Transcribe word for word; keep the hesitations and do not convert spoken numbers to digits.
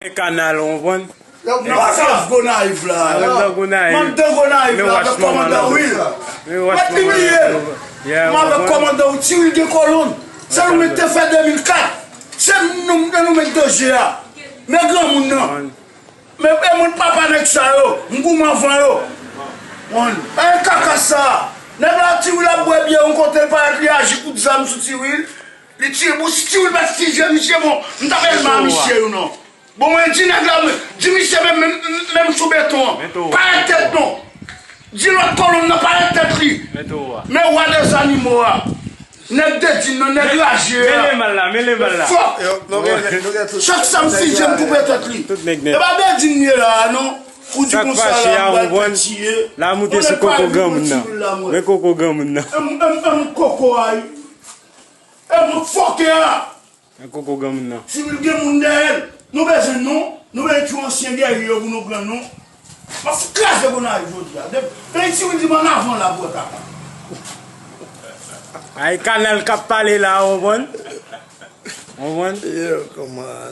Kanal, ou konprann? Nan Flav Gonayiv la. Mandan Gonayiv. Mandan Gonayiv la, avèk kòmandan Will. Mèt li bliye l. M avèk kòmandan Will, Ti Will gen kolonn. Se nou menm te fè de mil kat. Se nou, nou menm danje a. Men granmoun nan. Men e moun papa nèg sa yo, m goumen anvan yo. Mwen, e kaka sa. Nèg la Ti Will ap bwè byè yon kote, l parèt li aji kout zam sou Ti Will. Li tire, bon, si Ti Will pa t tire misye, bon, m t ap elma misye yo non. Bon, mwen di nèg la, mwen di misye menm, menm, menm sou beton an. Parèt tèt non. Di lòt kolonn nan parèt tèt li. Men wa dè zanimo a. Nèg Dedin nan, nèg raje a. Mele mal la, mele mal la. Fòk. Chak sa m fize m koupe tèt li. E pa Dedin m ye la a non. Ou di konsa la, m pral fè tiye. La moute sou koko granmoun nan. Men koko granmoun nan. M, m, m koko a. M fòkè a. Nan koko granmoun nan. Ti Wil gen moun dèyè l. Nou bezwen nou. Nou bezwen ti ansyen gèri yo pou nou pran nou. M ap kraze Gonayiv jodi a. Depi Ti Wil di m ann avan la pou wè kaka. Ay, Kanal k ap pale la, ou konprann? Ou konprann? Yo, kòman?